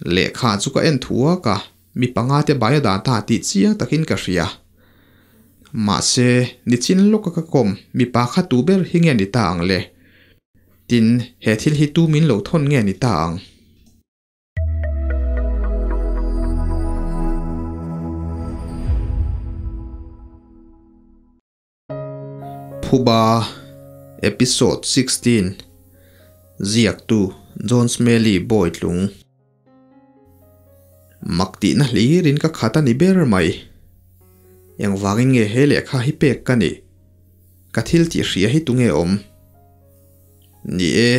Lehkha chu ka en thuak a, mi panga te biodata tih chiang takin ka hria. Mahse, nichin lawka ka kawm mipa kha tu ber hi nge ni ta ang le? Tin, he thil hi tu min lo thawn nge ni ta ang? Phuba Episode 16 Ziaktu John Smelly Bawitlung Mak tihna hlirin ka khat a ni ber mai. Engvangin nge he lehkha hi pek ka nih? Ka thil tih hria hi tunge awm? Ni e,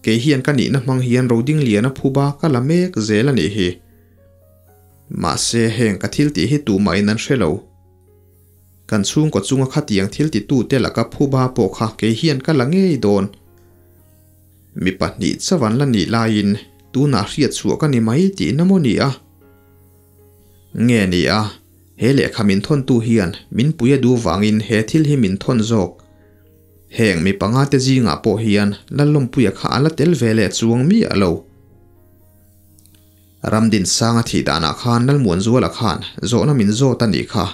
kei hian ka nihna hmang hian Rodingliana phuba ka la mek zel a nih hi. Mahse heng ka thil tih hi tumahin an hre lo. Kan chhungkaw chunga khatiang thil titute laka phuba pawh kha kei hian ka la ngei dawn. Mi pahnih chavan la nih laiin tunah hriat chhuah ka ni mai tihna maw ni a? Nge ni a, he lehkha min thawntu hian min pui a duh vangin he thil hi min thawn zawk. Heng mi panga te zingah pawh hian Lallawmpuia kha a la tel ve leh chuang miah lo. Ramdinsanga thih danah khan Lalmuanzuala khan zawhna min zawt a nih kha.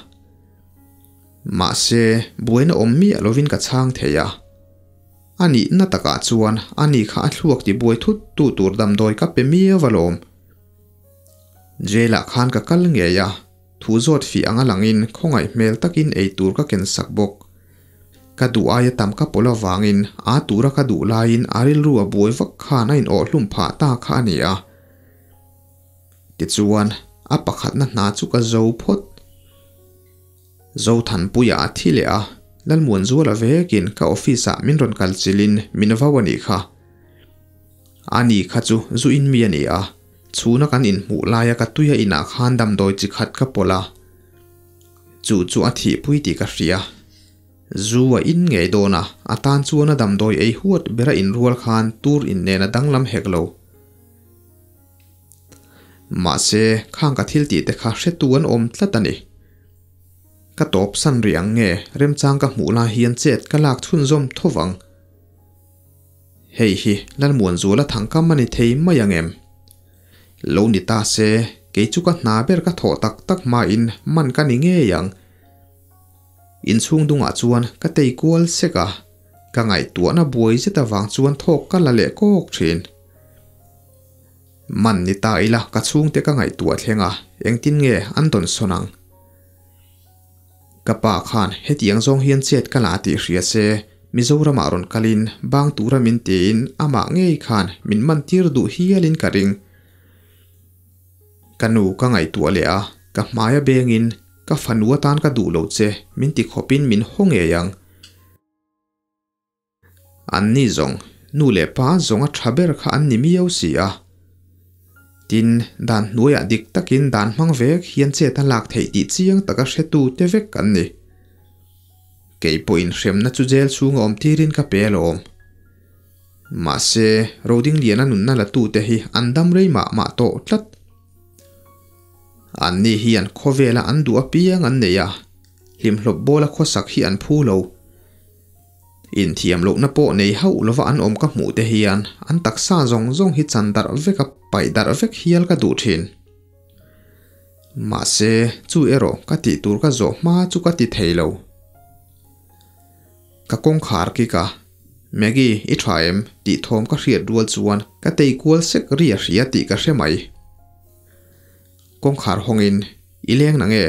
Mahse, buaina awm miah lovin ka chhang thei a. A nihna takah chuan ani kha a thluak tibuai thut tu tur damdawi ka pe miau alawm. Jail-ah khan ka kal ngei a, thu zawt fih anga langin khawngaih hmel takin ei tur ka ken sak bawk. Ka duh aia tam ka pawlh avangin a tura ka duh laiin a rilru a buai vak khan a inawhhlum phah ta kha a ni a. Tichuan, a pakhatna hna chu ka zo phawt. Zothanpuia a thi leh a, Lalmuanzuala vekin ka office-ah min rawn kal chilhin min vau a nih kha. Ani kha chu zu in mi a ni a, chhuna kan inhmuh laia ka tuia inah khan damdawi chi khat ka pawlh a. Chu chu a thihpui tih ka hria. Zu a in ngei dawn a, a tan chuan a damdawi ei huat bera inrual khan tur in nen a danglam hek lo. Mahse, khang ka thil tih te kha hretu an awm tlat a ni. Ka tawp san rih ang nge remchang ka hmuh lai hian chet ka lak chhunzawm tho vang. Hei hi Lalmuanzuala thangkam a ni thei mai ang em? Lo ni ta se, kei chu ka hna ber ka thawh tak tak hmain man ka ni ngei ang. Inchhung dungah chuan ka tei kual sek a, ka ngaihtuahna buai zet avang chuan thawk ka la leh kawk thin. Man ni ta ila ka chhungte ka ngaihtuah thleng a, engtin nge an dawn sawn ang? Ka pa khan hetiang zawng hian chet ka la tih hria se, Mizoramah rawn kalin bang tura min tiin amah ngei khan min man tir duh hialin ka ring. Ka nu ka ngaihtuah leh a, ka hmaia bengin ka fanu atan ka duh lo che min ti khawpin min haw ngei ang. An ni zawng, nu leh pa zawnga tha ber kha an ni miau si a. Tin, dan hnuaiah dik takin dan hmang vek hian chet a lak theih tih chiang taka hretu te vek an ni. Kei pawhin hremna chu jail chhunga awm tirin ka pe alawm. Mahse, Rodingliana nunna latute hi an dam rei mah mah tawh tlat. Anni hian khawvela an duh apiang an nei a, hlimhlawp bawla khawsak hi an phu lo. Inthiam lohna pawh nei hauh lova an awm ka hmuh te hian an taksa zawng zawng hi chan darh vek a paih darh vek hial ka duh thin. Mahse, chu erawh ka tih tur ka zawh hma chu ka ti thei lo. Ka kawngkhar kik a, Maggie, i tha em? tih thawm ka hriat rual chuan ka tei kual sek ri a hria tih ka hre mai. Kawngkhar hawngin, I leng na nge?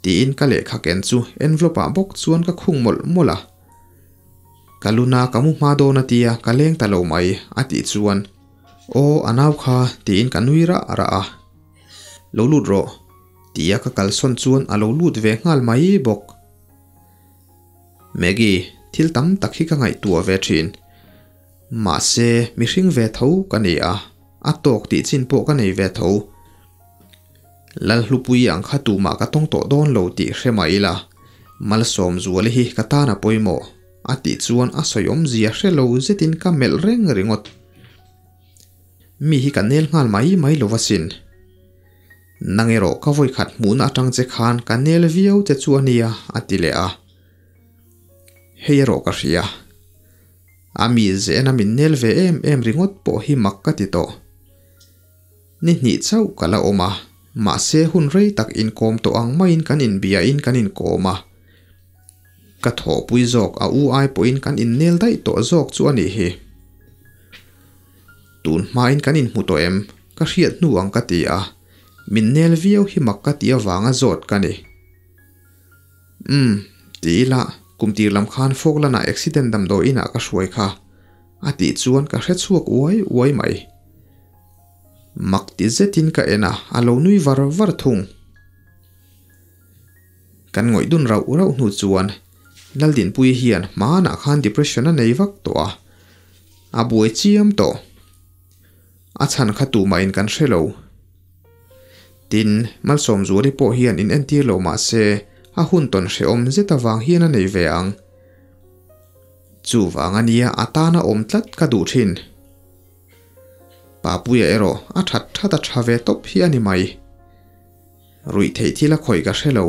Tiin ka lehkha ken chu envelope ah bawk chuan ka khung mawlh mawlh a. Ka luna ka mu hma dawn a tia ka leng ta lo mai a tih chuan, Aw a nau kha tiin ka nui rah rah a. Lo lut rawh tia ka kalsawn chuan a lo lut ve nghal mai bawk. Maggie, thil tam tak hi ka ngaihtuah ve thin. Mahse, mihring ve tho ka ni a, a tawk tih chin pawh ka nei ve tho. Lalhlupui ang kha tumah ka tawng tawh dawn lo tih hre mah ila, Malsawmzuali hi ka tan a pawimawh, a tih chuan a sawi awmzia hre lo zetin ka melh reng ringawt. Mi hi ka nel nghal mai mai lo asin. Nang erawh ka vawikhat hmuhna atang che khan ka nel viau che chu a nia, a ti leh a. Hei erawh ka hria. A mi zehna min nel ve em em ringawt pawh hi mak ka ti tawh. Ni hnih chauh ka la awm a, mahse hun rei tak inkawm tawh ang maiin kan inbia in kan inkawm a. Ka thawhpui zawk a u ai pawhin kan innel daih tawh zawk chu a nih hi. Tun hmain kan inhmu tawh em? Ka hriat hnu ang ka ti a, min nel viau hi mak ka tih avanga zawt ka ni. Umm, ti ila, kum tir lam khan Falkland-ah accident damdawi inah ka hruai kha, a tih chuan ka hre chhuak uai uai mai. Mak ti zetin ka en a, a lo nui var var thung. Kan ngawih dun rauh rauh hnu chuan Laldinpuii hian hmanah khan depression a nei vak tawh a, a buai chiam tawh. A chhan kha tumahin kan hre lo. Tin, Malsawmzuali pawh hian in entir lo mah se a hun tawn hrehawm zet avang hian a nei ve ang. Chuvang a nia a tana awm tlat ka duh thin. Papuia erawh a that that a tha ve tawp hi a ni mai. Ruih theih thil a khawih ka hre lo.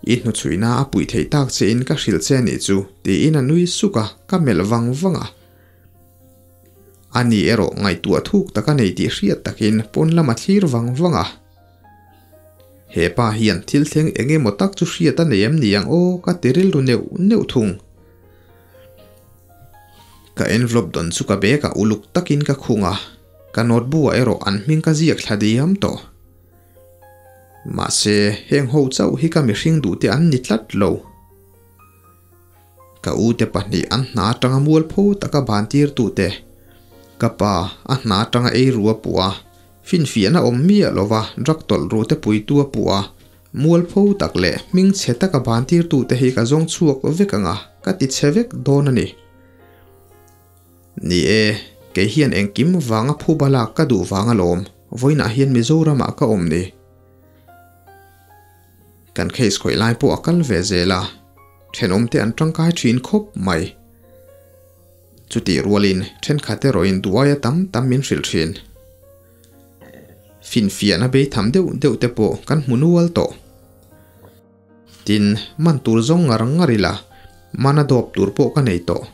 I hnuchhuihna a puih theih tak che in ka hrilh che anih chu tiin a nui suk a, ka melh vang vang a. Ani erawh ngaihtuah thuk tak a nei tih hriat takin pawn lam a thlir vang vang a. He pa hian thil thleng eng emaw tak chu hriat a nei em ni ang aw ka ti rilru neuh neuh thung. Ka envelope dawn chu ka bag ah uluk takin ka khung a, ka notebook ah erawh an hming ka ziak thla diam tawh. Mahse, heng ho chauh hi ka mihring duh te an ni tlat lo. Ka ute pahnih an hna atanga mualpho taka bantirtu te, ka pa a hna atanga ei ru a puh a, finfiahna awm miah lova drug tawlh ru te puitu a puh a, mualpho tak leh hmingchhe taka bantirtu te hi ka zawng chhuak vek ang a, ka ti chhe vek dawn a ni. Ni e, kei hian engkim vanga phuba lak ka duh vang alawm, vawiinah hian Mizoramah ka awm ni. Kan case khawih lai pawh a kal ve zel a, thenawmte an tangkai thin khawp mai. Chutih rualin thenkhat erawhin duaia tam tam min hrilh thin. Finfiahna bei tham deuh deuh te pawh kan hmu nual tawh. Tin, man tur zawng ngar ngar ila, mana dawp tur pawh ka nei tawh.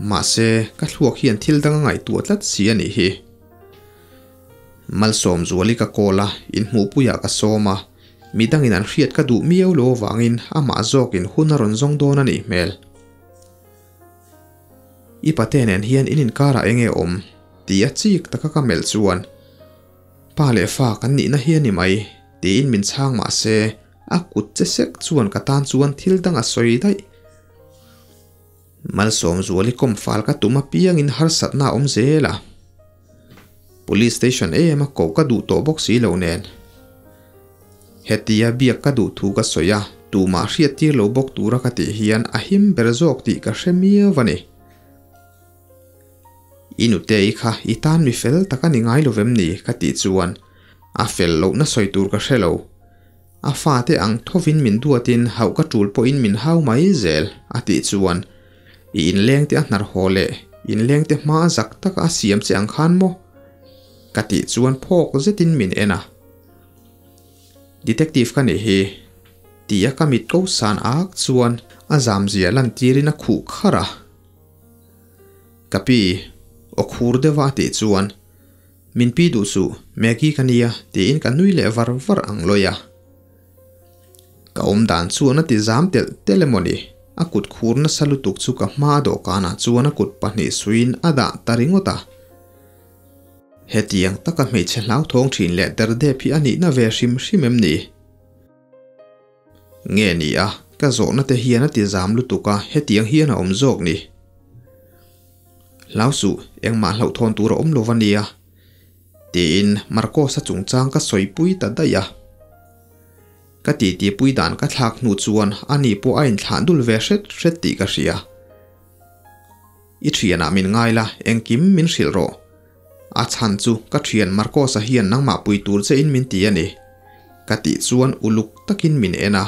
Mahse, ka thluak hian thil dang a ngaihtuah tlat si a nih hi. Malsawmzuali ka call a, inhmuhpuiah ka sawm a, midangin an hriat ka duh miau lo avangin amah zawkin hun a rawn zawng dawn a nih hmel. I pate nen hian in inkarah eng nge awm? ti a chik taka ka melh chuan pa leh fa kan nihna hi a ni mai tiin min chhang mah se a kut che sek chuan ka tan chuan thil dang a sawi daih. Malsawmzuali kawm fal ka tum apiangin harsatna a awm zel a. Police station em a koh ka duh tawh bawk si lo nen. Hetia biak ka duh thu ka sawi a, tumah hriat tir lo bawk tura ka tih hian a him ber zawk tih ka hre miau a ni. I nutei kha i tan mi fel tak a ni ngai lo vem ni ka tih chuan a fel lohna sawi tur ka hre lo. A fate ang thovin min duatin hauh ka tul pawhin min hau mai zel, a tih chuan i inlengte a hnar haw leh inlengte hma a zak taka a siam che ang khan maw? Ka tih chuan phawk zetin min en a. Detective ka nih hi, tia ka mit ko san ak chuan a zamzia lantirin a khuh kharh a. Ka pi, aw khur deuha a tih chuan Min pi duh suh, Maggie ka nia, tiin ka nui leh var var ang lawi a. Ka awm dan chuan a ti zam telh telh emaw ni, a kut khur nasa lutuk chu ka hma dawhkanah chuan a kut pahnih suiin a dah ta ringawt a. Hetiang taka hmeichhe hlauthawng thin leh derdep hi a nihna ve hrim hrim em ni? Nge ni a, ka zawhna te hian a ti zam lutuk a, hetiang hian a awm zawk ni. Hlau suh, engmah hlauhthawn tur a awm lo va nia, tiin Marcos-a chungchang ka sawipui ta daih a. Ka titipui dan ka thlak hnu chuan ani pawh a inthlah dul ve hret hret tih ka hria. I thianah min ngai la, engkim min hrilh rawh. A chhan chu ka thian Marcos-a hian nangmah pui tur che in min ti a ni. Ka tih chuan uluk takin min en a,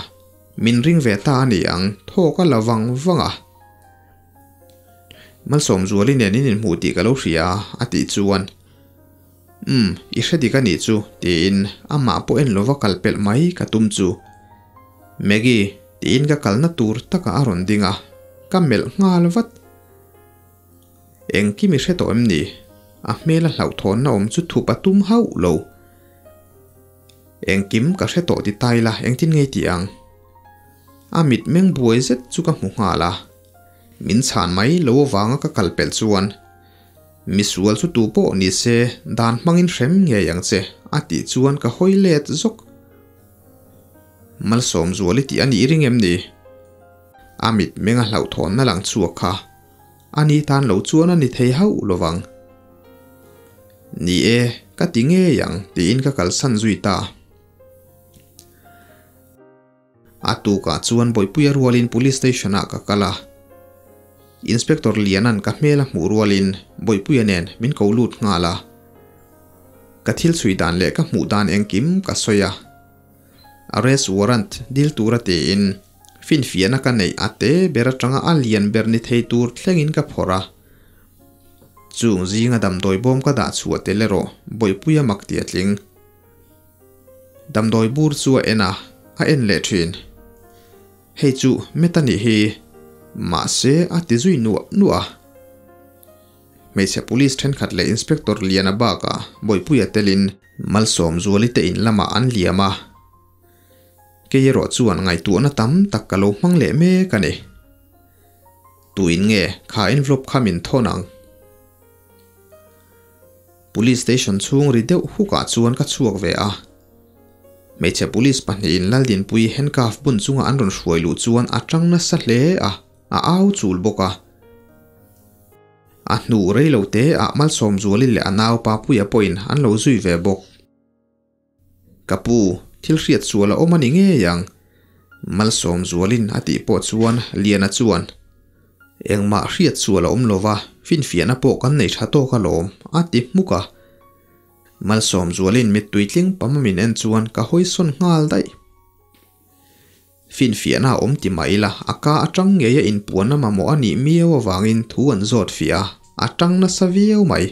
min ring ve ta a ni ang, thawk a la vang vang a. Malsawmzuali nen in inhmuh tih ka lo hria a, a tih chuan, Umm, i hre dik a nih chu, tiin amah pawh en lova kal pelh mai ka tum chu. Maggie, tiin ka kalna tur takah a rawn ding a, ka melh nghal vat. Engkim i hre tawh em ni? A hmela hlauhthawnna awm chu thup a tum hauh lo. Engkim ka hre tawh ti ta ila engtin ngei tih ang? A mitmeng buai zet chu ka hmu nghal a. Min chhan mai lo avanga ka kal pelh chuan, Misual chu tu pawh ni se dan hmangin hrem ngei ang che a tih chuan ka hawi let zawk. Malsawmzual i tih a nih ring em ni? A mitmeng a hlauhthawnna lang chhuak kha A ni tan lo chuan a ni thei hauh lovang. Ni e, ka ti ngei ang tiin ka kalsan zui ta. A tukah chuan Bawihpuia rualin Police Station ah ka kal a. Inspector Liana'n ka hmel a hmuh rualin Bawihpuia nen min ko lut nghal a. Ka thil chhui dan leh ka hmuh dan engkim ka sawi a. Arrest warrant dil tura tiin Finfiahna ka neih a te ber atanga a lian ber ni thei tur thlengin ka phawrh a. Chung zinga damdawi bawm ka dah chhuah tel erawh Bawihpuia mak tih a tling. Damdawi bur chu a en a, a en leh thin. Hei chu met a nih hi, mahse a ti zui nuah nuah a. Hmeichhe police thenkhat leh inspector Liana bakah Bawihpuia telin Malsawmzuali te in lamah an liam a. Kei erawh chuan ngaihtuahna tam tak ka lo hmang leh mek a ni. Tuin nge kha envelope kha min thawn ang? Police station chhung ri deuh hukah chuan ka chhuak ve a. Hmeichhe police pahnihin Laldinpuii handcuff bun chunga an rawn hruai luh chuan a tang nasa hle a, a au chul bawk a. A hnu rei lo te ah Malsawmzuali leh a nau Papuia pawhin an lo zui ve bawk. Ka pu, thil hriat sual a awm a ni ngei ang. Malsawm zualin a tih pawh chuan Liana chuan, Engmah hriat sual a awm lo va, finfiahna pawh kan nei tha tawk alawm, a ti hmuk a. Malsawm zualin mittui tling pam a min en chuan ka hawi sawn nghal daih. Finfiahna a awm ti mah ila, a ka atang ngei a inpuanna mamawh a nih miau avangin thu an zawt fiah a, a tang nasa viau mai.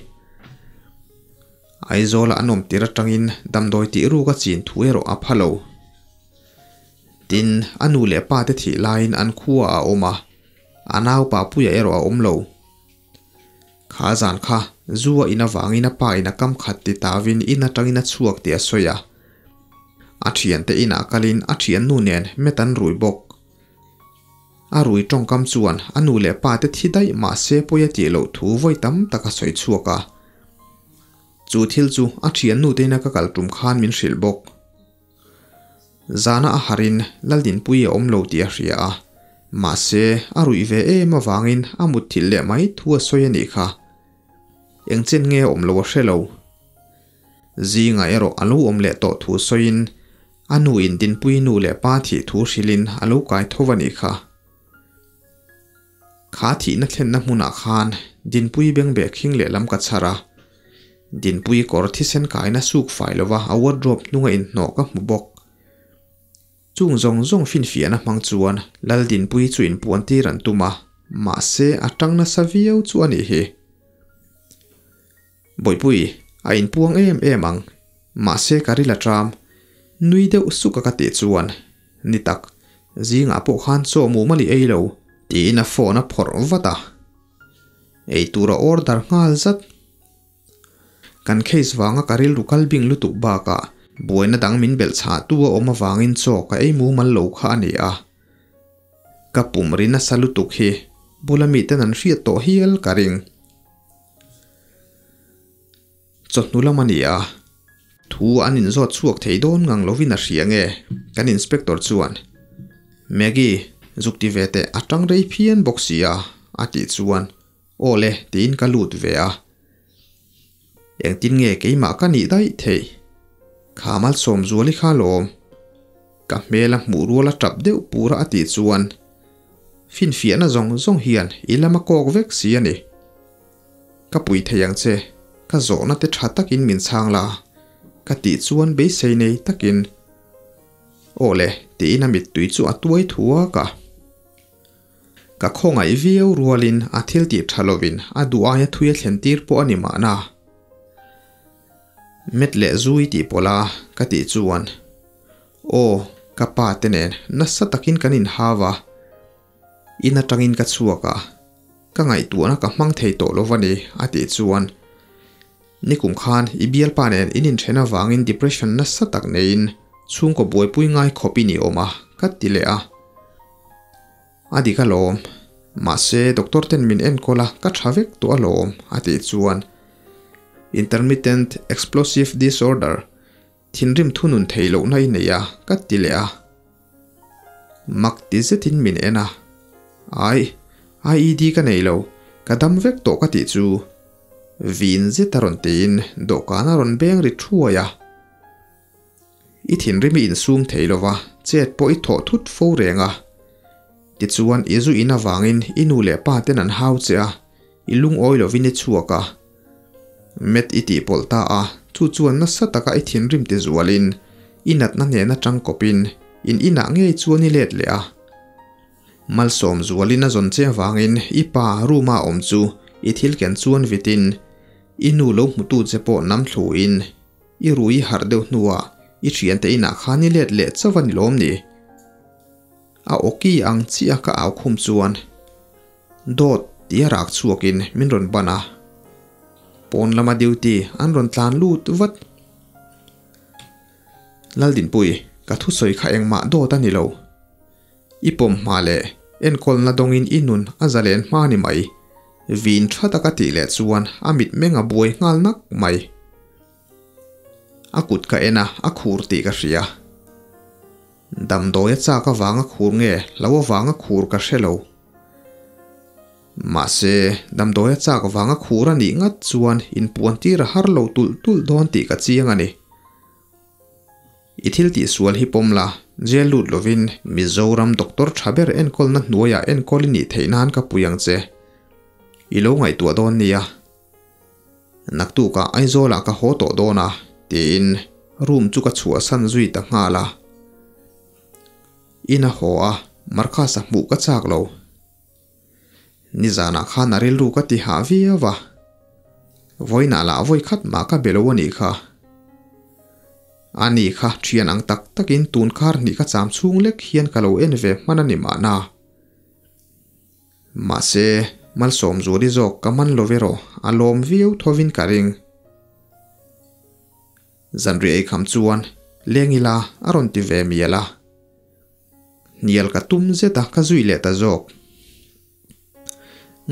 Aizawla an awm tir atangin damdawi tih ruk a chin thu erawh a pha lo. Tin, a nu leh pa te thih laiin an khua a awm a, a nau Papuia erawh a awm lo. Kha zan kha zu a in avangin a pa in a kam khat ti tavin in atangin a chhuak tih a sawi a. A thiante inah kalin a thiannu nen met an rui bawk. A rui tawngkam chuan a nu leh pa te thi daih mahse pawi a tih loh thu vawi tam tak a sawi chhuak a. Chu thil chu a thiannu te ina ka kal tum khan min hrilh bawk. Zana a harin Laldinpuii a awm lo tih a hria a, mahse a ruih ve em avangin a mutthilh leh mai thu a sawi a nih kha. Engchen nge a awm lo a hre lo. Zingah erawh a lo awm leh tawh thu sawiin a nu in Dinpuii nu leh pa thih thu hrilhin a lo kai tho a nih kha. Kha thihna thlenna hmunah khan Dinpuii bengbeh khing lehlam ka chhar a, Dinpuii kawr thisen kaina suk fai lova a wardrobe hnunga inhnawh ka hmu bawk. Chung zawng zawng finfiahna hmang chuan Lal Dinpuii chu inpuan tir an tum a, mahse a tang nasa viau chu a nih hi. Bawihpui, a inpuang em em ang, mahse ka ril a ṭam. Nui deuh suk a ka tih chuan, Ni tak, zingah pawh khan chaw mumal i ei lo, tiin a phone a phawrh vat a. Ei tur a order nghal zat. Kan case vanga ka rilru kal bing lutuk bakah buaina dang min belh chhahtu a awm avangin chaw ka ei mumal lo kha a ni a. Ka pum ri nasa lutuk hi bula miten an hriat tawh hial ka ring. Chawhnu lam a ni a, thu an inzawt chhuak thei dawn ngang lovin a hria nge kan inspector chuan, Maggie, zuk ti ve teh a tang rei phian bawk si a, a tih chuan, Aw le, tiin ka lut ve a. Engtin nge keimah ka nih daih theih? Kha Malsawmzuali kha lawm. Ka hmel a hmuh rual a tap deuh pur a a tih chuan, Finfiahna zawng zawng hian i lam a kawk vek si a ni. Ka pui thei ang che, ka zawhna te tha takin min chhang la, ka tih chuan beisei nei takin, Aw le, tiin a mittui chu a tuai thuak a. Ka khawngaih viau rualin a thil tih tha lovin a duh aia thui a thlen tir pawh a ni mahna. Met leh zui tih pawlh a ka tih chuan, Aw, ka pa te nen nasa takin kan inhau a, in atangin ka chhuak a, ka ngaihtuahna ka hmang thei tawh lo va ni a tih chuan, Nikum khan i bialpa nen in inthen avangin depression nasa tak neiin chhungkaw buaipui ngai khawpin i awm a, ka ti leh a. A dik alawm. Mahse doctor ten min enkawl a, ka tha vek tawh alawm, a tih chuan Intermittent Explosive Disorder, thinrim thunun thei lohna i nei a, ka ti leh a. Mak ti zetin min en a. Ai, IED ka nei lo, ka dam vek tawh ka tih chu. Vin zet a rawn tiin dawhkan a rawn beng ri thuai a. I thinrim i insum thei lo va, chet pawh i thawh thut fo reng a. Tichuan i zu in avangin i nu leh pa ten an hau che a, i lungawi lovin i chhuak a. Met i tih pawlh ta a, chu chuan nasa taka i thinrim ti zualin i natna nen atang kawpin in inah ngei chuan i let leh a. Malsawm zualin a zawn che avangin i pa room a awm chu i thil ken chuan vitin i nu lo hmutu che pawh nam thluin i rui i harh deuh hnuah i thiante inah khan i let leh chauh a ni lawm ni? A awki ang chiah ka au khum chuan dawt tia rak chhuakin min rawn ban a. Pawn lama duty an rawn tlan lut vat. Laldinpui, ka thusawi kha engmah dawt a ni lo. I pawm hma leh enkawlna dawngin i nun a zalen hma ni mai. Vin tha taka tih leh chuan a mitmeng a buai nghal nak mai. A kut ka en a, a khur tih ka hria. Damdawi a chak avanga khur nge lo avanga khur ka hre lo. Mahse, damdawi a chak avanga khur a nih ngat chuan inpuan tir a har lo tulh tulh dawn tih ka chiang a ni. I thil tihsual hi pawm la, jail lut lovin Mizoram doctor tha ber enkawlna hnuaiah enkawl i nih theih nan ka pui ang che. I lo ngaihtuah dawn nia. Naktukah Aizawlah ka haw tawh dawn a, tiin room chu ka chhuahsan zui ta nghal a. In a haw a, Marcus-a hmuh ka chak lo. Nizanah khan a rilru ka ti hah viau a, vawiinah lah vawi khat mah ka be lo a nih kha. A ni kha thian ang tak takin tun kar hnih ka cham chhung lek hian ka lo en ve hman a ni mahna. Mahse, Malsawmzuali zawk ka man lo erawh a lawm viau thovin ka ring. Zanriah eikham chuan leng ila a rawn ti ve mial a. Hnial ka tum zet a, ka zui leh ta zawk.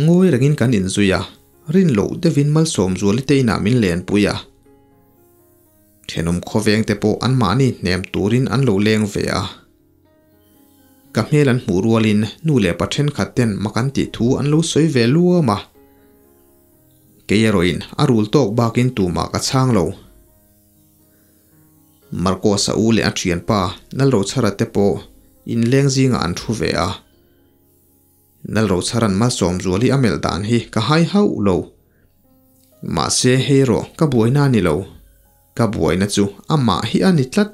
Ngawi rengin kan inzui a, rin loh deuhin Malsawmzuali te inah min lenpui a. Thenawm khawveng te pawh anmahni hnem turin an lo leng ve a. Ka hmel an hmuh rualin nu leh pa thenkhat ten mak an tih thu an lo sawi ve luam a. Kei erawhin a rul tawk bakin tumah ka chhang lo. Marcos-a u leh a thianpa Lalrochhara te pawh inleng zingah an thu ve a. Lalrochhara'n Malsawmzual hi a melh dan hi ka hai hauh lo. Mahse hei erawh ka buaina a ni lo. Ka buaina chu amah hi a ni tlat.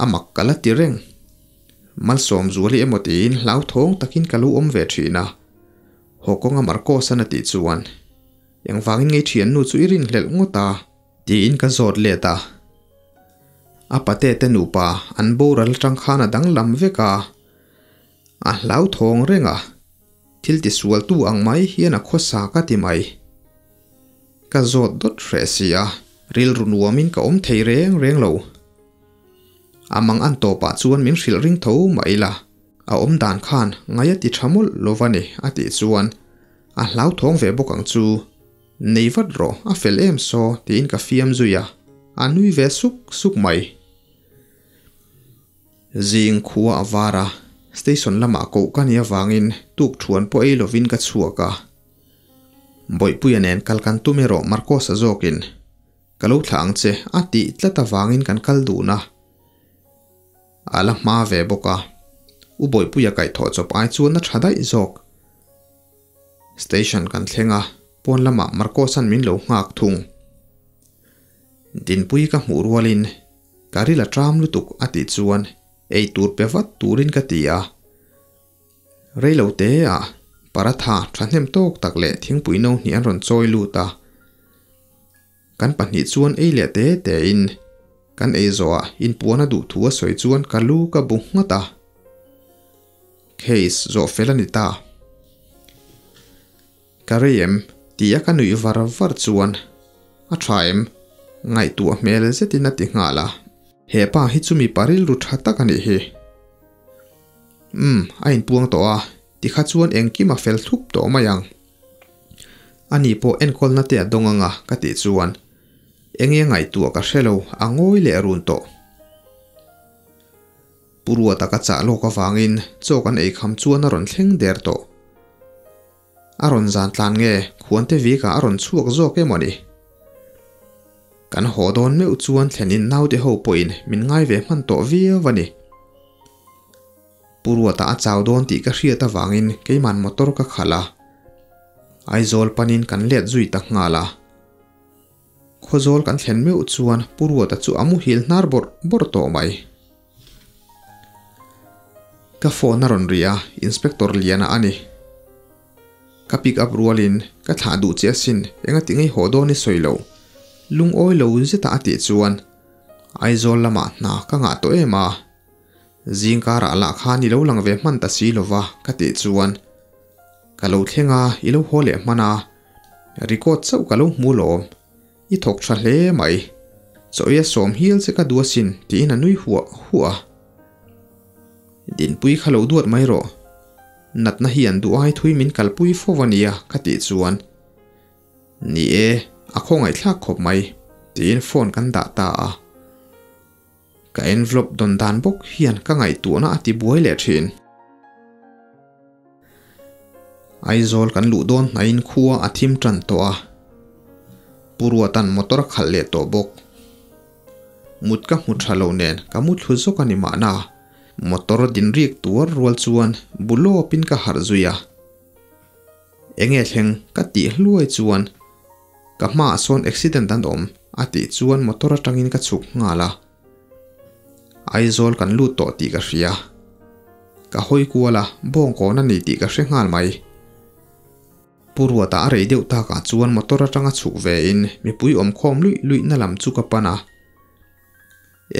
A mak ka la ti reng. Malsawmzual hi emaw tiin hlauthawng takin ka lo awm ve thin a. Haw kawnga Marcos-a'n a tih chuan. Engvangin ngei thiannu chu i rinhlelh ngawt a? Tiin ka zawt let a. A pate te nupa an boral atang khan a danglam vek a, a hlauthawng reng a, thil tisualtu ang mai hian a khawsa ka ti mai. Ka zawt dawt hreh si a, rilru nuamin ka awm thei reng reng lo. A mang an tawpah chuan min hrilh ring tho mah ila, a awm dan khan ngai a ti tha mawlh lo va ni a tih chuan A hlauthawng ve bawk ang chu. Nei vat rawh, a fel em saw tiin ka fiam zui a, a nui ve suk suk mai. Zing khua a var a, station lamah koh ka nih avangin tuk thuan pawh ei lovin ka chhuak a. Bawihpuia nen kal kan tum erawh Marcos-a zawkin, Ka lo thlah ang che a tih tlat avangin kan kal dun a. A la hma ve bawk a, U Bawihpuia kaihthawh chawp ai chuan a tha daih zawk. Station kan thleng a, pawn lamah Marcos-a'n min lo nghak thung. Dinpui ka hmuh rualin ka ril a ṭam lutuk a tih chuan ei tur pe vat turin ka ti a. Reilo te ah paratha thahnem tawk tak leh thingpui no hnih an rawn chawi lut a. Kan pahnih chuan ei leh te te in kan ei zawh ah inpuan a duh thu a sawi chuan ka lu ka bu nghat a. Case zawh fel a ni ta. Ka rei em? Tia ka nuih var var chuan a tha em? Ngaihtuah hmel zetin a ti nghal a. He pa hi chu mipa rilru tha tak a nih hi. Umm, a inpuang tawh a, tikha chuan engkim a fel thup tawh mai ang. Ani pawh enkawlna te a dawng anga ka tih chuan enge ngaihtuah ka hre lo, a ngawi leh run tawh. Pu Ruata ka chah lawk avangin chaw kan eikham chuan a rawn thleng der tawh. A rawn zan tlan nge khuante vika a rawn chhuak zawk emaw ni? Kan haw dawn meuh chuan thlen in naute ho pawhin min ngai ve hman tawh viau a ni. Pu Ruata a chau dawn tih ka hriat avangin keiman motor ka khalh a, Aizawl panin kan let zui ta nghal a. Khawzawl kan thlen meuh chuan Pu Ruata chu a muhil hnar bawrh bawrh tawh mai. Ka phone a rawn ri a, Inspector Liana a ni. Ka pick up rualin ka thlah duh che asin, engati ngei haw dawn i sawi lo. Lungawi lo zeta a tih chuan Aizawl lamah hna ka ngah tawh em a. Zing karah lah khan i lo lang ve hman ta si lova ka tih chuan ka lo thleng a, i lo haw leh hman a, record chauh ka lo hmu lawm. I thawk tha hle mai. Chaw-i a sawm hial che ka duh asin tiin a nui huah huah a. Dinpui kha lo duat mai rawh. Natna hi an duh ai thui min kalpui fo a nia ka tih chuan Ni e, a khawngaihthlak khawp mai tiin phone kan dah ta a. Ka envelope dawn dan bawk hian ka ngaihtuahna a ti buai leh thin. Aizawl kan luh dawn hnaiin khua a thim tan tawh a, Pu Ruata'n motor a khalh leh tawh bawk. Mut ka hmu tha lo nen ka mu thlu zawk a ni mahna, motor din rik tuar rual chuan bu lawpin ka harh zui a. Enge thleng ka tih hluai chuan ka hmaah sawn accident an awm a tih chuan motor atangin ka chhuk nghal a. Aizawl kan lut tawh tih ka hria. Ka hawi kual a, bawngkawn a ni tih ka hre nghal mai. Pu Ruata a rei deuh takah chuan motor atanga chhuk vein mipui awmkhawm luih luihna lam chu ka pan a.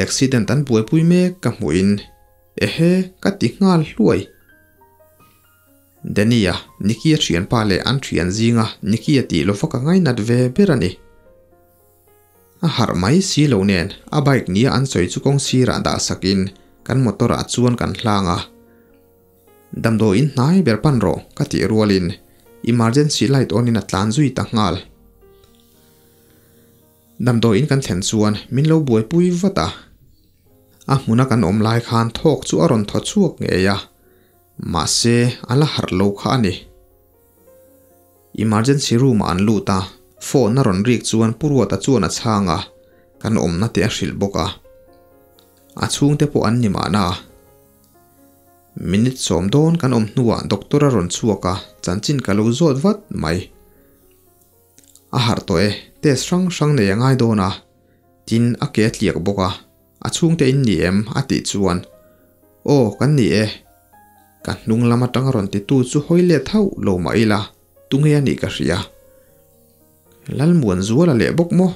Accident an buaipui mek ka hmuhin ehe ka ti nghal hluai. Danny-a, Nicky-a thianpa leh an thian zinga Nicky-a tih lova ka ngainat ve ber a ni. A harh mai si lo nen a bike nia an sawi chu kawng sirah dah sakin kan motor ah chuan kan hlang a. Damdawiin hnai ber pan rawh ka tih rualin emergency light on in a tlan zui ta nghal. Damdawiin kan thlen chuan min lo buaipui vat a. A hmuna kan awm lai khan thawk chu a rawn thaw chhuak ngei a. Mahse a la harh lo kha a ni. Emergency room ah an lut a, phone a rawn rik chuan Pu Ruata chuan a chhang a, kan awmna te a hrilh bawk a. A chhungte pawh an ni mahna. Minute sawm dawn kan awm hnuah doctor a rawn chhuak a, chanchin ka lo zawt vat mai. A harh tawh e, test hrang hrang nei a ngai dawn a, tin a ke a tliak bawk a. A chhungte in ni em? a tih chuan, Aw, kan ni e. Ka hnung lam atanga rawn titu chu hawi let hauh lo mah ila, tunge a nih ka hria. Lalmuanzuala leh bawk maw?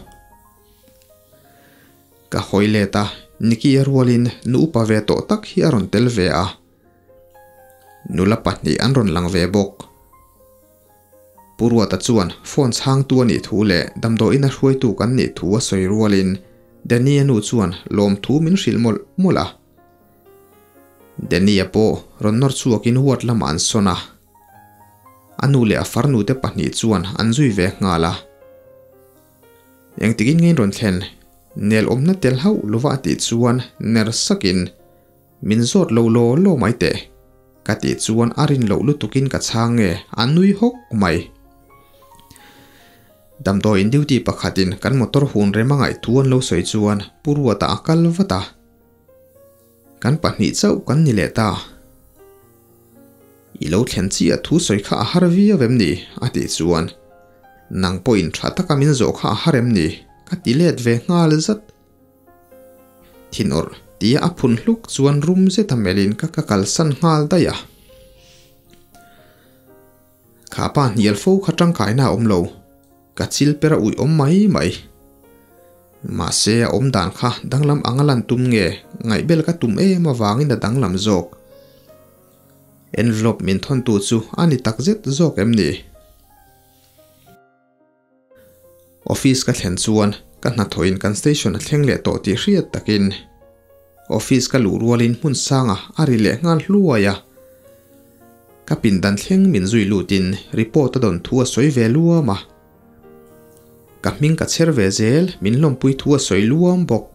Ka hawi let a, Nicky a rualin nu upa ve tawh tak hi a rawn tel ve a. Nula pahnih an rawn lang ve bawk. Pu Ruata chuan phone chhangtu a nih thu leh damdawiin a hruaitu kan nih thu a sawi rualin Danny-a nu chuan lawmthu min hrilh mawlh mawlh a. Danny-a pawh rawn nawr chhuakin huat lamah an sawn a. A nu leh a farnute pahnih chuan an zui ve nghal a. Engtikin nge rawn thlen? Nel awmna tel hauh lova a tih chuan ner sakin Min zawt lo law law mai teh. Ka tih chuan a rin loh lutukin ka chhang nge a nui hawk mai. Damdawiin duty pakhatin kan motor hun rem a ngaih thu an lo sawi chuan Pu Ruata a kal vat a. Kan pahnih chauh kan ni leh ta. I lo thlen chiah thu sawi kha a har viau em ni? a tih chuan Nang pawhin tha taka min zawh kha a har em ni? ka ti let ve nghal zat. Thinawrh tia a phun hluk chuan rum zeta melhin ka ka kalsan nghal daih a. Kha pa hnial fo kha tangkaina a awm lo, ka chil per a uih awm mai mai. Mahse a awm dan kha danglam anga lan tum nge ngaihbel ka tum em avangin a danglam zawk. Envelope min thawntu chu a ni takzet zawk em ni? Office ka thlen chuan ka hnathawhin kan station a thleng leh tawh tih hriat takin office ka luh rualin hmun sanga a ri leh nghal hluai a. Ka pindan thleng min zui lutin report a dawn thu a sawi ve luam a. Ka hming ka chher ve zel min lawmpui thu a sawi luam bawk.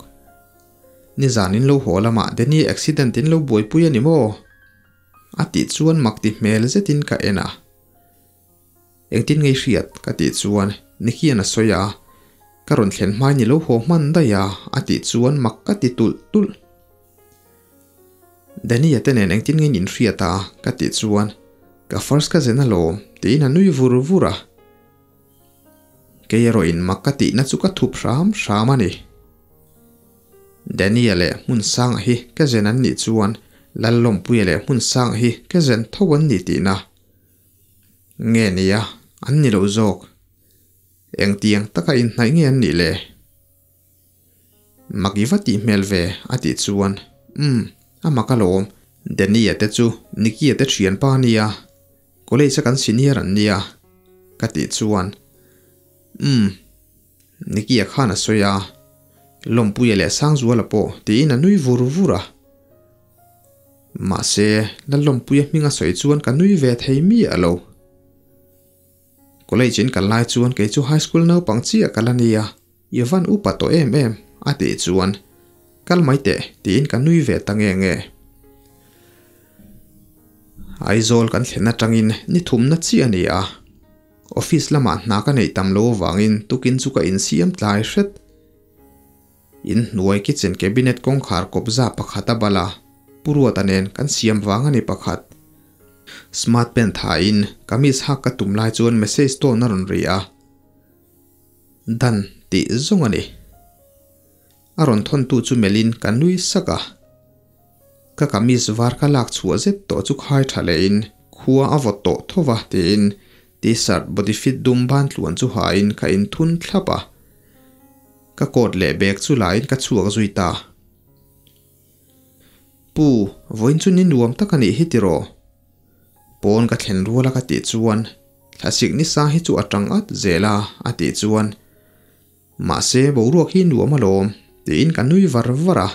Nizan in lo haw lamah Danny accident in lo buaipui a ni maw? A tih chuan mak ti hmel zetin ka en a. Engtin ngei hriat? Ka tih chuan Nicky-a'n a sawi a, Ka rawn thlen hmai ni lo haw hman daih a, a tih chuan mak ka ti tulh tulh. Danny-a te nen engtin nge in inhriat a? Ka tih chuan Ka first cousin alawm, tiin a nui vur vur a. Kei erawhin mak ka tihna chu ka thup hram hram a ni. Danny-a leh Hmunsanga hi cousin an nih chuan Lallawmpuia leh Hmunsanga hi cousin tho an ni tihna. Nge nia, an ni lo zawk. Engtiang taka inhnaih nge an nih le? Maki va tih hmel ve, a tih chuan, Umm, a mak alawm. Danny-a te chu Nicky-a te thianpa a nia, college-a kan senior an nia, ka tih chuan, Umm, Nicky-a khan a sawi a, Lawmpuia leh Sangzuala pawh tiin a nui vur vur a. Mahse, Lalawmpuia hming a sawi chuan ka nui ve thei miah lo. College in kal lai chuan kei chu high school naupang chiah ka la nia, i van upa tawh em em, a tih chuan, Kal mai teh, tiin ka nui ve ta nge nge. Aizawl kan thlen atangin ni thumna chiah a ni a, office lamah hna ka neih tam lo avangin tukin chu ka insiam tlai hret. Inhnuai kitchen cabinet kawngkhar kawpza pakhat a bal a, Pu Ruata nen kan siam vang a ni pakhat. Smart pen thain kamis hak ka tum lai chuan message tone a rawn ri a, Dan tih zawng a ni. A rawn thawntu chu melhin ka nui sak a. Ka kamis var ka lak chhuah zet tawh chu khai tha lehin khua a vawt tawh tho va tiin T-shirt body fit dum ban tluan chu hain ka inthun thlap a. Ka coat leh bag chu lain ka chhuak zui ta. Pu, vawiin chu ni nuam tak a nih hi tiraw? Pawn ka thlen rual a ka tih chuan, Thlasik ni sang hi chu a tang at zel a, a tih chuan, Mahse, boruak hi nuam alawm, tiin ka nui var var a.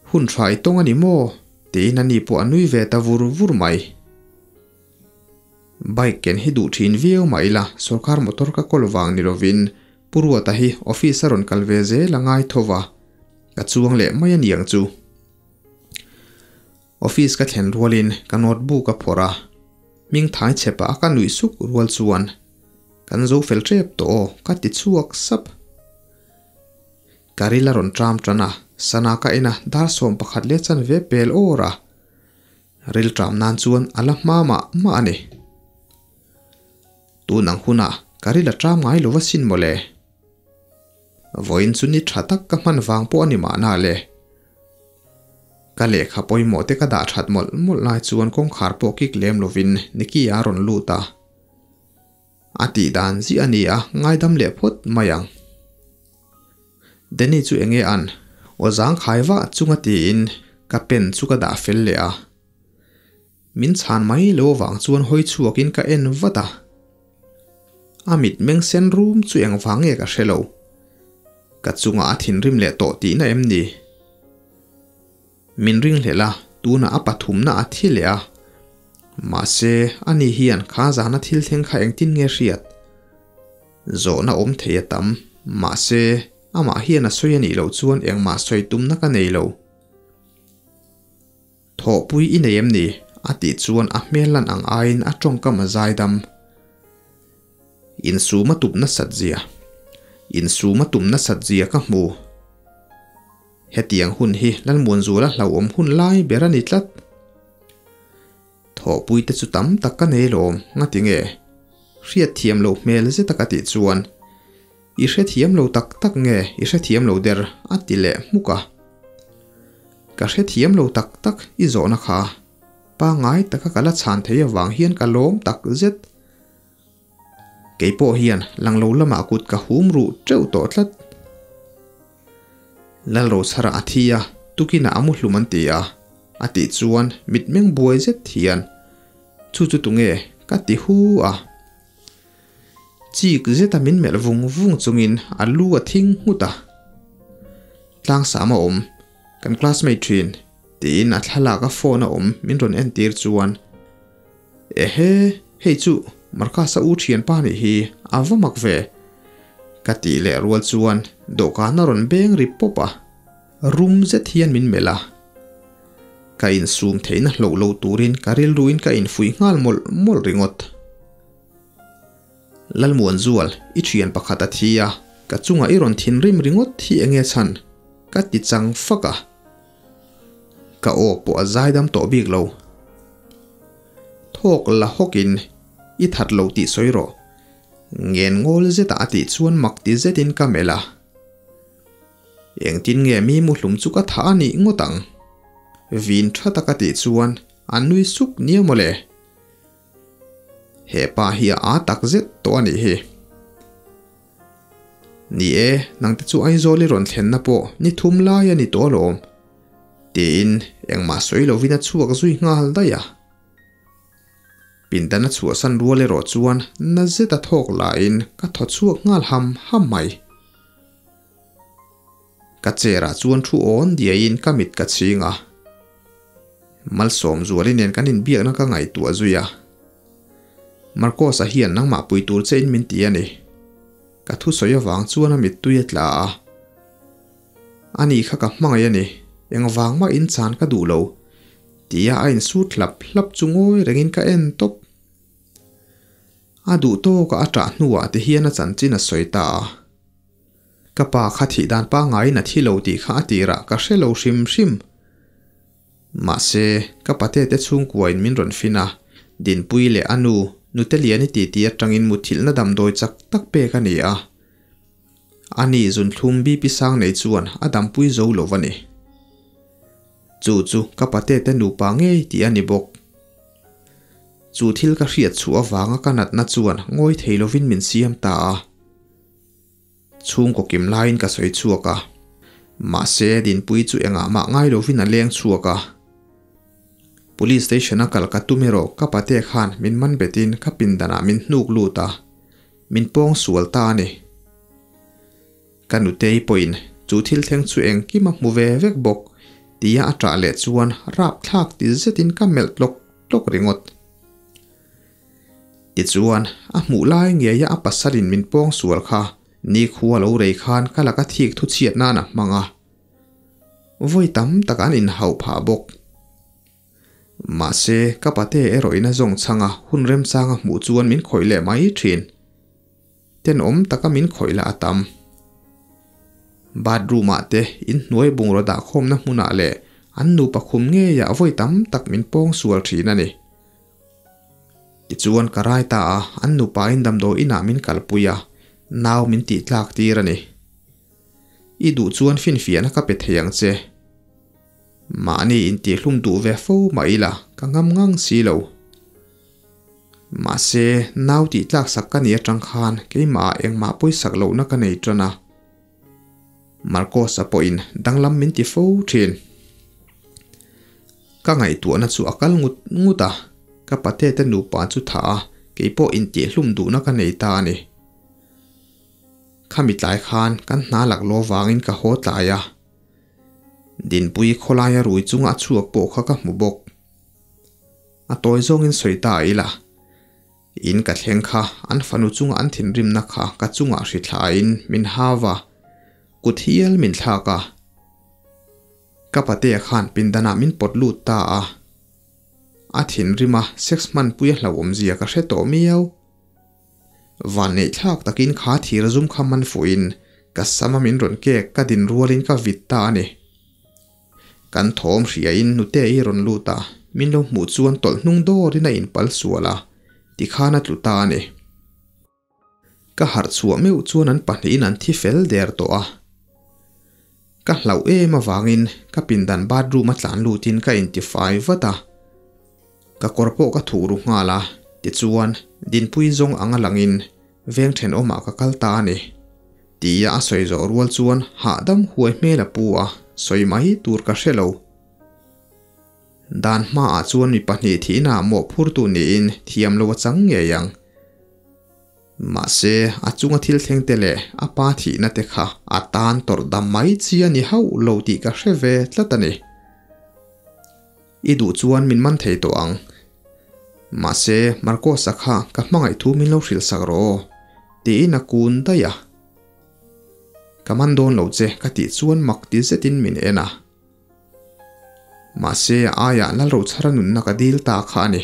Hun tha i tawng a ni maw? tiin ani pawh a nui ve ta vur vur mai. Bike ken hi duh thin viau mah ila sorkar motor ka kawl vang ni lovin Pu Ruata hi office a rawn kal ve zel a ngai tho va, ka chuang leh mai a niang chu. Office ka thlen rualin ka notebook a phawrh a, hming thai chhepa a ka nuih suk rual chuan kan zo fel tep tawh aw ka ti chhuak sap. Ka ril a rawn tram tan a, sana ka en a dar 11 leh chanve pel awr a. Ril tram nan chuan a la hma mah mah a ni. Tun ang hunah ka ril a tram ngai lo va sin mawle. Vawiin chu ni tha tak ka hman vang pawh a ni mahna le. Ka lehkha pawimawh te ka dah that mawlh mawlh lai chuan kawngkhar pawh kik lem lovin Nicky a rawn lut a. A tih dan ziah a ni a, ngaidam leh phawt mai ang. Danny chu enge an aw zangkhai vah chunga tiin ka pen chu ka dah fel leh a. Min chhan mai lo avang chuan hawi chhuakin ka en vat a. A mit meng sen rum chu engvang nge ka hre lo. Ka chungah a thinrim leh tawh tihna em ni? Min ringhlelh a, tunah a pathumna a thi leh a. Mahse, ani hian kha zana thil thleng kha engtin nge hriat? Zawhna awm thei a tam. Mahse, amah hian a sawi a nih loh chuan engmah sawi tumna ka nei lo. Thawhpui i nei em ni? A tih chuan a hmel lan ang aiin a tawngkam a zaidam. Insum a tum nasat zia. Insum a tum nasat zia ka hmu. Hetiang hun hi Lalmuanzuala hlauhawm hun lai ber a ni tlat. Thawhpui te chu tam tak ka nei lawm, ngati nge? Hriatthiam loh hmel zeta ka tih chuan, I hrethiam lo tak tak nge i hrethiam lo der? a ti leh hmuk a. Ka hrethiam lo tak tak i zawhna kha pangngai taka ka la chhan thei avang hian ka lawm tak zet. Kei pawh hian lang lo lamah kut ka hum ruh teuh tawh tlat. Lalrochhara a thi a, tukinah a mu hlum an ti a, a tih chuan mitmeng buai zet hian, Chu chu tunge? ka ti hu a. Chik zeta min melh vung vung chungin a lu a thing nghut a. Tlangsam a awm, kan classmate thin, tiin a thlalak a phone a awm min rawn entir chuan, Ehe, hei chu Marcus-a u thianpa nih hi a va mak ve, ka tih leh rual chuan dawhkan a rawn beng ri pawp a, rum zet hian min melh a. Ka insum theihna hloh lo turin ka rilruin ka infuih nghal mawlh mawlh ringawt. Lalmuanzual, i thian pakhat a thi a, ka chungah i rawn thinrim ringawt hi enge chhan? Ka ti chang fak a. Ka aw pawh a zaidam tawh bik lo. Thawk la hawkin, I that lo tih sawi rawh. Ngen ngawl zeta a tih chuan mak ti zetin ka melh a. Engtin nge mi muhlum chu ka thah a nih ngawt ang? Vin tha taka tih chuan a nui suk nia mawle. He pa hi a aa tak zet tawh a nih hi. Ni e, nangte chu Aizawl i rawn thlenna pawh ni thum lai a ni tawh alawm, tiin engmah sawi lovin a chhuak zui nghal daih a. Pindan a chhuahsan rual erawh chuan na zet a thawk laiin ka thaw chhuak nghal ham ham mai. Ka chair ah chuan thu awn diaiin ka mit ka chhing a. Malsawm Zuali nen kan inbiakna ka ngaihtuah zui a. Marcos-a hian nangmah pui tur che in min ti a ni. Ka thusawi avang chuan a mittui a tla a. Ani kha ka hmangaih a ni, engvang mah in chan ka duh lo, tia a insut hlap hlap chu ngawi rengin ka en tawp. A duh tawkah a ṭah hnuah ti hian a chanchin a sawi ta a. Ka pa kha thih dan pangaiin a thi lo tih kha a tirah ka hre lo hrim hrim. Mahse, ka pate te chhungkuain min rawn fin a, Dinpui leh a nu, Nute Liani titi atangin muthilhna damdawi chak tak pek a ni a. Ani zunthlum BP sang nei chuan a dampui zo lo a ni. Chu chu ka pate te nupa ngei tih a ni bawk. Chu thil ka hriat chhuah avanga ka natna chuan ngawi thei lovin min siam ta a. Chhungkaw kim laiin ka sawi chhuak a, mahse Dinpuii chu engah mah ngai lovin a leng chhuak a. Police station a kal ka tum erawh ka pate khan min man betin ka pindanah min hnuk lut a, min pawng sual ta a ni. Ka nutei pawhin chu thil thleng chu engkim a hmu ve vek bawk tia a ṭah leh chuan rapthlak ti zetin ka melh tlawk tlawk ringawt. Tichuan, a hmuh lai ngeia a pasalin min pawng sual kha nikhua lo rei khan ka laka thik thu chhiat nan a hmang a. Vawi tam tak an inhauh phah bawk. Mahse, ka pate erawhin a zawng chhang a, hun remchang a hmuh chuan min khawih leh mai thin. Tenawm taka min khawih lah a tam. Bathroom ah te, inhnuai bungraw dahkhawmna hmunah leh an nupa khum ngeiah vawi tam tak min pawng sual thin a ni. Tichuan ka rai ta a, an nupain damdawi inah min kalpui a, nau min tih tlak tir a ni. I duh chuan finfiahna ka pe thei ang che. Mahni intihhlum duh ve fo mah ila ka ngam ngang si lo. Mahse, nau tih tlak sak ka nih atang khan keimahah engmah pawisak lohna ka nei tan a. Marcos-a pawhin danglam min ti fo thin. Ka ngaihtuahna chu a kal ngut ngut a, ka patete nupa chu tha a, keipawh intihhlum duhna ka nei ta a ni. Khami tlai khan kan hna laklawh vangin ka haw tlai a, Dinpui khawlaia rui chunga a chhuak pawh kha ka hmu bawk. A tawi zawngin sawi ta ila. In ka thleng kha an fanu chunga an thinrimna kha ka chungah hri thlain min hau a, kut hial min thlak a. Ka patea khan pindanah min pawt lut ta a. A thinrima sex hmanpui a hlauhawmzia ka hre tawh miau. Vanneih thlak takin kha thir zum kha man fuhin ka sama min rawn kek ka din rualin ka vit ta a ni. Kan thawm hriain nute i rawn lut a, min lo hmuh chuan tawlh hnung dawrin a inpal sual a, tikhan a tlu ta a ni. Ka harh chhuah meuh chuan an pahnihin an thi fel der tawh a. Ka hlauh em avangin ka pindan bathroom a tlan lutin ka intifai vat a. Ka kawr pawh ka thuh ru nghal a, tichuan Dinpui zawng anga langin veng thenawmah ka kal ta a ni. Tia a sawi zawh rual chuan hahdam huai hmel a pu a, sawi mai tur ka hre lo. Dan hmaah chuan mi pahnih thihnaah mawhphurtu niin thiam lo a chang ngei ang. Mahse, a chunga thil thleng te leh a pa thihna te kha a tan tawrh dam mai chi a ni hauh lo tih ka hre ve tlat a ni. I duh chuan min man thei tawh ang. Mahse, Marcos-a kha ka hmangaih thu min lo hrilh sak rawh aw, tiin a kun daih a. Ka man dawn lo che ka tih chuan mak ti zetin min en a. Mahse, a aiah Lalrochhara nunna ka dil ta kha a ni.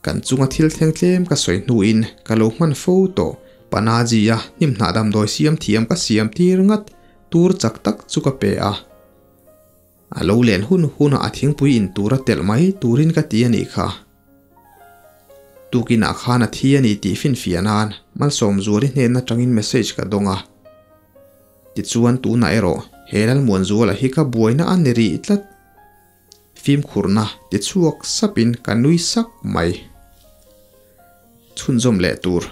Kan chunga thil thleng tlem ka sawi hnuin ka lo hman fo tawh. Panaji-a hnimhnah damdawi siam thiam ka siam tir ngat tur chak tak chu ka pe a. A lo len hun hunah a thingpui in tura telh mai turin ka ti a nih kha. Tukinah khan a thi a ni tih finfiah nan Malsawmzuali hnen atangin message ka dawng a. Tichuan tunah erawh he Lalmuanzuala hi ka buaina a ni rih tlat. Fimkhurna ti chhuak sapin ka nui sak mai. Chhunzawm leh tur.